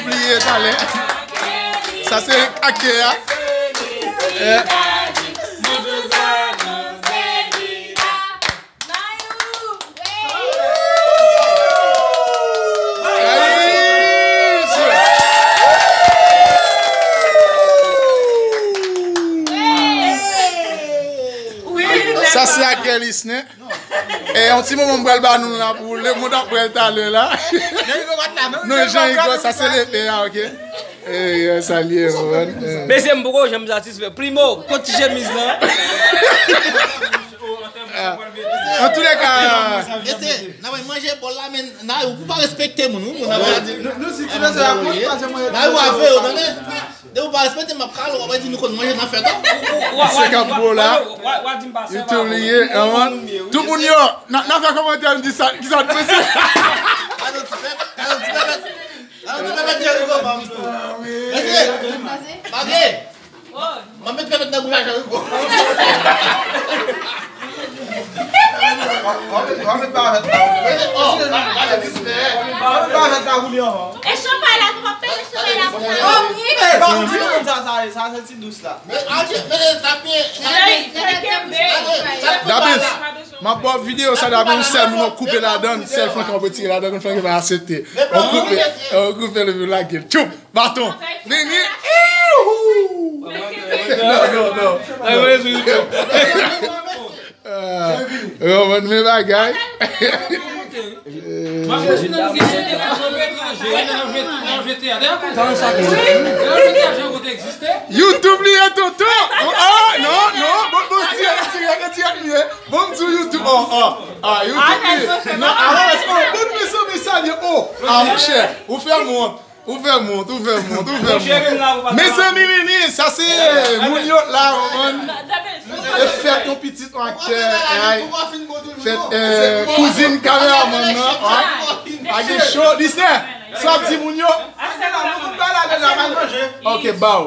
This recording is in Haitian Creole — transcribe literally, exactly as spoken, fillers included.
Bliye talè. Sa se akè a. Eh. Sa se akè Lisnen. E yon ti moman m pral ba nou la pou lemonn ap wè l talè la. Non, Jean Hugo, sa se lepe a, ok? E, e, sa l ye, man. E. Mesye, m poko janm satisfè. Primo, kot ti chemiz lan? Antoulèka. Mesye, n ap manje bòl la, men Nayou, ou pa respekte moun, wi, moun ap di. Nou, nou, si ti mesye a, pa janm manje. Nayou a fè yo, tande? Depi ou pa respekte m, m ap kale w, w ap di nou konn manje nan fèt, an. Se k ap gwo la. YouTube li ye, an. Tout moun yo, nan, nan fè kòmantè, n di sa, ki sa n panse. Gade yon ti pèp, gade yon ti pèp, gade yon ti pèp Jericho, ban m tou. Mesye, pa vle. M ap met pèpèt nan bouch a Jericho. E chanpay la, nou pa peye chanpay la pou sa. Sa se ti dous la. Dabis, m ap ba w videyo sa, Dabis, yon sèl moun w koupe ladan, sèl flanke w retire ladan, flanke pa aksepte. W koupe, w koupe l epi w lage l. Tchoup! Baton. Nini. Ihu! Non, non, non. Ah, Roman, men bagay. YouTube li ye tonton. Ah, non, non. Bon, bon, dirèk, dirèk, dirèk li ye. Bon, m di w YouTube. Oh, oh. Ah, YouTube li ye. Non, ah, oh, bon, mezanmi, sa li ye. Oh, ah, monchè. Ou fè m wont. Ou fè m wont, ou fè m wont, ou fè m wont. Mezanmi, Nini, sa se moun yo la, man. E fèt yon pitit, yon aktè, ay. Fèt, eh, kouzin kameramann nan, ay. Age cho, Lisnen, sa w ap di moun yo? Ok, ba w.